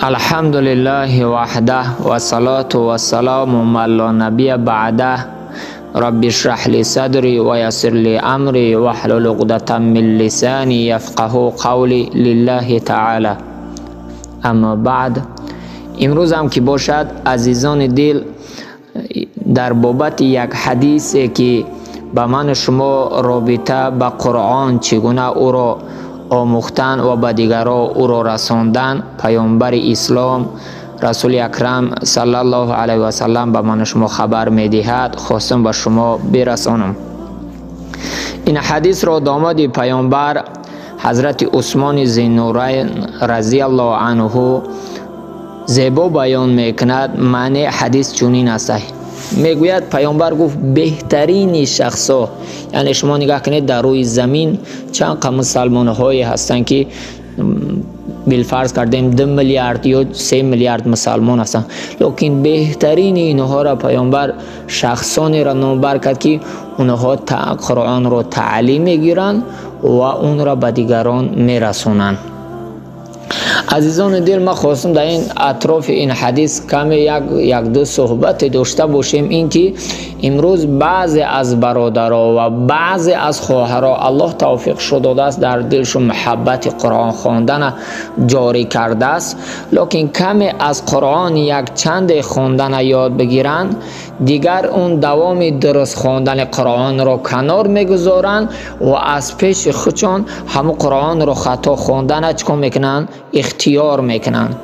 الحمد لله وحده والصلاة والسلام من لا نبي بعده رب اشرح لي صدري ويسر لي أمري واحلل عقدة من لساني يفقه قولي لله تعالى. اما بعد، امروز هم که باشد عزیزان دل در بابت یک حدیث که به من شما رابطه به قرآن چگونه او را آموختن و به دیگران او را رساندن، پیامبر اسلام رسول اکرم صلی الله علیه و سلم به من شما خبر میدهد، خواستم به شما برسانم. این حدیث را داماد پیامبر حضرت عثمان ذی‌النورین رضی الله عنه زیبا بیان میکند. معنی حدیث چنین است، میگوید پیامبر گفت بهترین شخصا، یعنی شما نگاه کنید در روی زمین چند مسلمان های هستند که بالفرض کردیم 2 میلیارد یا 3 میلیارد مسلمان هستند، لیکن بهترین اینها را پیامبر شخصانی را نامبر کرد که اونها قرآن را تعلیم میگیرند و اون را به دیگران میرسونند. عزیزان دل، ما خواستم در این اطراف این حدیث کمی یک دو صحبت داشته باشیم. این که امروز بعضی از برادرها و بعضی از خواهرها الله توفیق شده داده است، در دلشون محبت قرآن خواندن جاری کرده است، لیکن کمی از قرآن یک چند خواندن یاد بگیرند، دیگر اون دوام درست خواندن قرآن را کنار میگذارند و از پیش خودشان همون قرآن را خطا خواندن چکار میکنند؟ اختیار میکنند.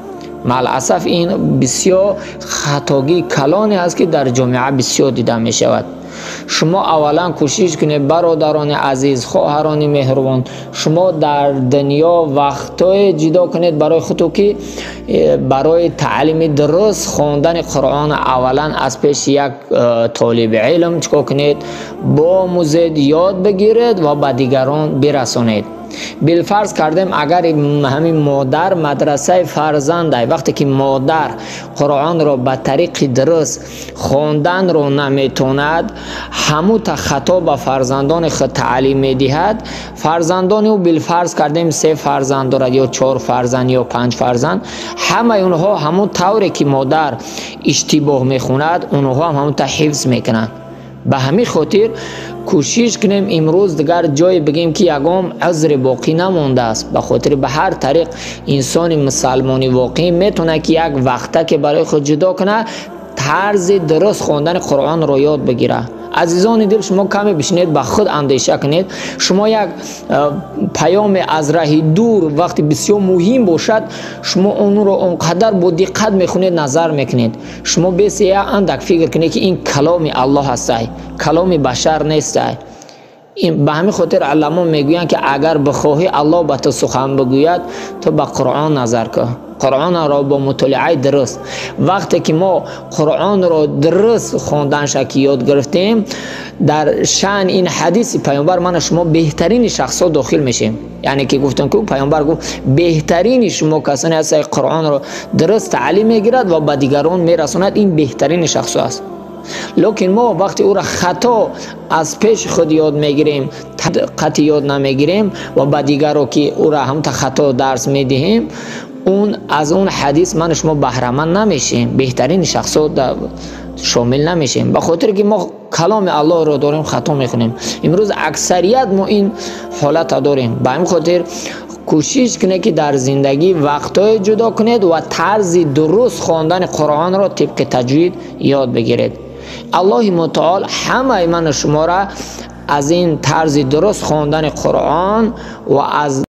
مع الاسف این بسیار خطاگی کلانی است که در جامعه بسیار دیده می شود. شما اولا کوشش کنید برادران عزیز، خواهران مهربان، شما در دنیا وقتای جدا کنید برای خودتون که برای تعلیم درست خواندن قرآن اولا از پیش یک طالب علم چکار کنید؟ بآموزید، یاد بگیرید و به دیگران برسانید. بالفرض کردیم اگر همین مادر مدرسه فرزنده، وقتی که مادر قرآن را به طریق درست خواندن را نمیتواند، همو تا خطا به فرزندان خود تعلیم میدهد. فرزندان او بالفرض کردیم 3 فرزند دارد یا 4 فرزند یا 5 فرزند، همه اونها همون طوری که مادر اشتباه میخوند اونها هم همون تا حفظ میکنند. به همین خاطر کوشش کنیم امروز دیگر جای بگیم که یگام عذر باقی نمونده است. به خاطر به هر طریق انسان مسلمانی واقعی میتونه که یک وقته که برای خود جدا کنه طرز درست خواندن قرآن رو یاد بگیره. عزیزان دل، شما کمی بشینید به خود اندیشه کنید. شما یک پیام از راه دور وقتی بسیار مهم باشد، شما اون رو اونقدر با دقت میخونید، نظر میکنید. شما بس یک اندک فکر کنید که این کلام الله هست، کلام بشر نیست. این به همین خاطر علما میگویند که اگر بخواهی الله به تو سخن بگوید، تو به قرآن نظر کن، قرآن را با مطالعه درست. وقتی که ما قرآن را درست خواندنش که یاد گرفتیم، در شأن این حدیث پیامبر من شما بهترین شخصا داخل میشیم. یعنی که گفتم که پیامبر گفت بهترین شما کسانی هست که قرآن را درست تعلیم میگیرد و به دیگران میرساند، این بهترین شخص است. لیکن ما وقتی او را خطا از پیش خود یاد میگیریم، قطعی یاد نمیگیریم و به دیگران که او را هم تا خطا درس میدهیم، اون از اون حدیث من شما بهره مند نمیشیم، بهترین شخصا شامل نمیشیم. به خاطر که ما کلام الله رو داریم خطا میخونیم. امروز اکثریت ما این حالت داریم. به این خاطر کوشش کنید که در زندگی وقتای جدا کنید و طرز درست خواندن قرآن را طبق تجوید یاد بگیرید. الله متعال همه من شما را از این طرز درست خواندن قرآن و از